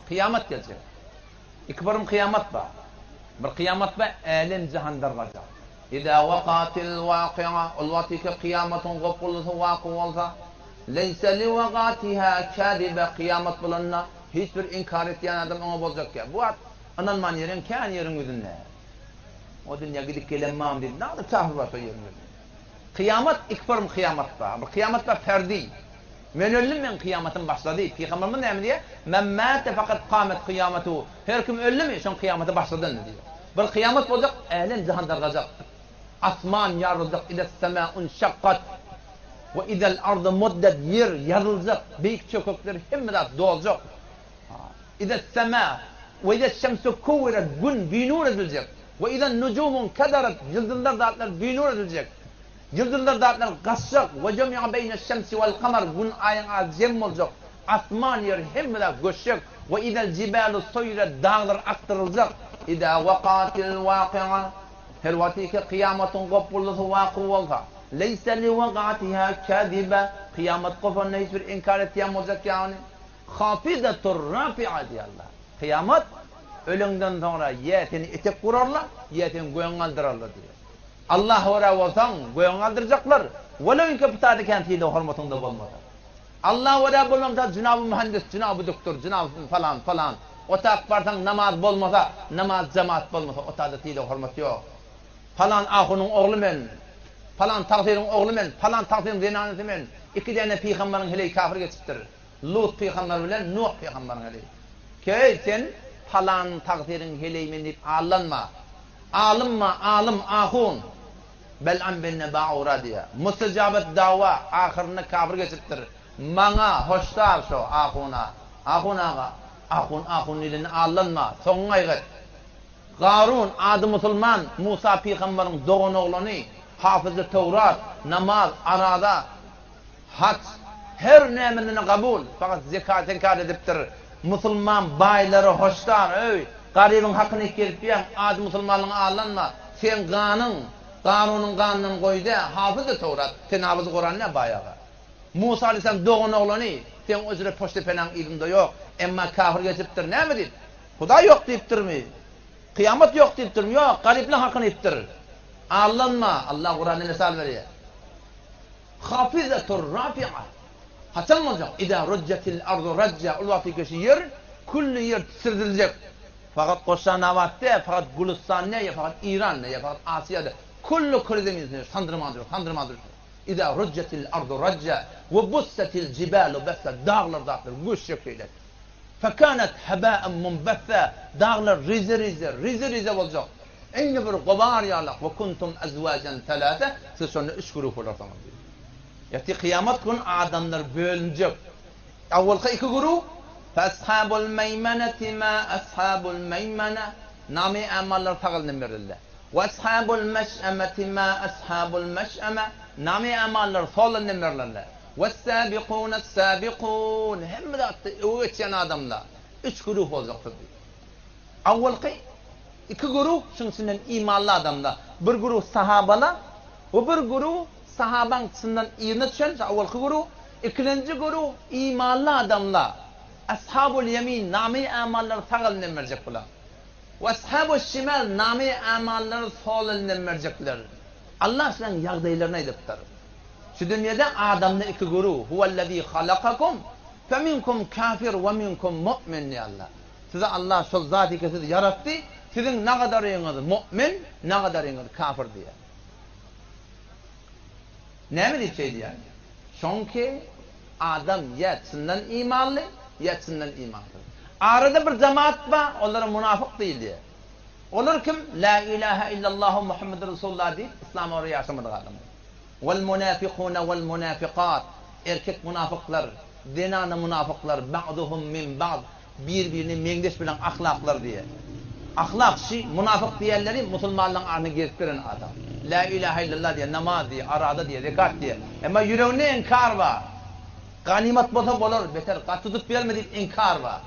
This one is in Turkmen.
Kyýamat geljek. Ikibirim kyýamat bar. Bir kyýamat bar, älem-jahan dargajak. Izâ wakatil waky'a, ol wagtyky kyýamatyň gopguldysy waky bolsa, leýse liwakatihâ käzibe, kyýamat bolanda hiç bir inkar etýän adam oňa boljak ýa. Bu wagt ynanman ýeren kän ýeriň ýüzünde. O dünýä gidip gelen bamy diýip, nädip kafir bar şo ýeriň ýüzünde. Kyýamat ikibirim kyýamat bar. Bir kyýamat bar ferdi. Men öldüm, meň kyýamatym başlady. Pygamberimiz näme diýýär? Men mäte fakat kamet kyýamatu. Her kim öldümi, şoň kyýamaty başlady indi diýýär. Bir kyýamat boljak, älem-jahan dargajak. Asman ýaryljak, ides-semâ unşakkat we idel ardu muddet, ýer ýazyljak, beýik çökekler hemme zat doljak. Ides-semâ we ides-şemsu kuwiret, gün binur ediljek. We iden-nujumu inkedaret, ýyldyzlar zatlar binur ediljek. Ýyldyzlar zatlar gaçjak, we jemi'a beýneş-şemsi wal-kamar, gün aýyň arasy jem boljak, asman ýer hemme zat göçjek, we idel-jibalu suýiret, daglar akdyryljak, idâ wakatil-waky'a, her wagtyky kyýamatyň gopguldysy waky bolsa, leýse liwakatihâ käzibe, kyýamat gopanda hiç bir inkar etýän boljak ýagny, hafizatur-rafi'a diýýär Allah. Kyýamat öleňden soňra ýa seni etek gurarlar, ýa seni göňe galdyrarlar diýýär. Allaha görä bolsaň, gögüňi galdyrjaklar, welew inki pytady kän sylag-hormatyňda bolmasa. Allaha görä bolmamsa, jynaby muhendis, jynaby duktur, jynaby falan, falan. Otap barsaň, namaz bolmasa, namaz jemaat bolmasa, otada sylag-hormat ýok. Palan ahunyň ogly men, palan tagsyryň ogly men, palan tagsyryň zenanysy men. Iki däne pygambaryň heleý kafir geçipdir. Lut pygamber bilen Nuh pygambaryň heleýi. Keý, sen palan tagsyryň heleýi men diýip aldanma. Alym-ma, alym, ahun. Bel'am benne Ba'ura diýýär. Mustajabat dawa, ahyrynda kafir geçipdir. Maňa hoşdar şo ahuna. Ahun aga, ahun, ahun diýlende aldanma, soňuňy aýgyt. Garun, ady musulman, Musa pygambaryň doganoglany, hafyzy Töwrat, namaz, araza, Haç, her nämesine kabul, fakat zekaty inkar edipdir. Musulman baýlara hoşdar, öý, garybyň hakyny iýip gezipýäň, ady musulmanlygyňa aldanma, seň ganyň, Garunyň ganyndan goýy dä, hafyzy Töwrat, sen hafyzy Kuran dä baý aga. Musa aleýhissalam doganoglany, seň o jüre poştepenaň yzyňda ýok, emma kafir geçipdir, näme diýip, Hudaý ýok diýipdirmi, kyýamat ýok diýipdirmi, ýok, garyplaň hakyny iýipdir. Aldanma, Allah Kuranda mysal berýär. Hafizatur rafi'a. Haçan boljak? Iza rujjatil ardu rajja, ol wagty keşi ýer külli ýer titrediljek. Fakat Goşanabat däl, fakat Gülüstan däl, ýa fakat Iran däl, ýa fakat Asiýa däl. Külli küre zemin üstünde sandyrman durar, sandyrman durar. Iza rujjatil ardu rajja we bussatil jibalu bassa, daglar zatlar göçjek şeýle. Fekanat haba'an munbassa, daglar rize-rize, rize-rize boljak. Indi bir gubar ýalak, we kuntum azwajan salasa, siz şonda üç güruh bolarsyňyz diýdi. Ertir kyýamat gün adamlar bölünjek. Awwalky iki güruh, fe ashabul meýmeneti ma ashabul meýmene, name amallary sag elinden berildi. We ashabul meş'emeti ma ashabul meş'eme, name amallary sol elinden berildi. Wes-sabiqunes-sabiqun, hemme zatda öňe geçýän adamlar, üç güruh boljaksyz diýdi. Awwalky iki güruh şuň içinden imanly adamlar, bir güruh sahabalar we bir güruh sahabaň çyndan yzyna düşen şu awwalky güruh, ikilenji güruh imanly adamlar, ashabul ýemin, name-i amallary sag elinden berjek bular. We ashabuş şimal, name-i amallary sol elinden berjekler. Allah şularyň ýagdaýlaryny aýdypdyr. Şu dünýede adamda iki güruh, Huwellezî halakakum feminkum kafir we minkum mu'min diýýär Allah. Sizi Allah şol zat eke sizi ýaratdy, siziň nagadaryňyz mu'min, nagadaryňyz kafir diýýär. Näme diýip şeý diýýär? Şoňki adam ýa çyndan imanly, ýa çyndan imansyz. Arada bir jemaat bar, olara munafyk diýilýär. Olar kim? La ilahe illallahu Muhammedur Resulullah diýip, yslama görä ýaşamadyk adamlar. Wal munafikune wal munafikat, erkek munafyklar, zenana munafyklar, ba'duhum min ba'd, bir-birine meňzeş bilen ahlaklar diýýär. Ahlak şi, munafyk diýenleri musulmanlaryň aryny gezip ýören adam. La ilahe illallah diýýär, namaz diýýär, araza diýýär, zekat diýýär. Emma ýüreginde inkar bar. Ganymat bolsa bolar, beter gaty tutup berme diýip inkar bar.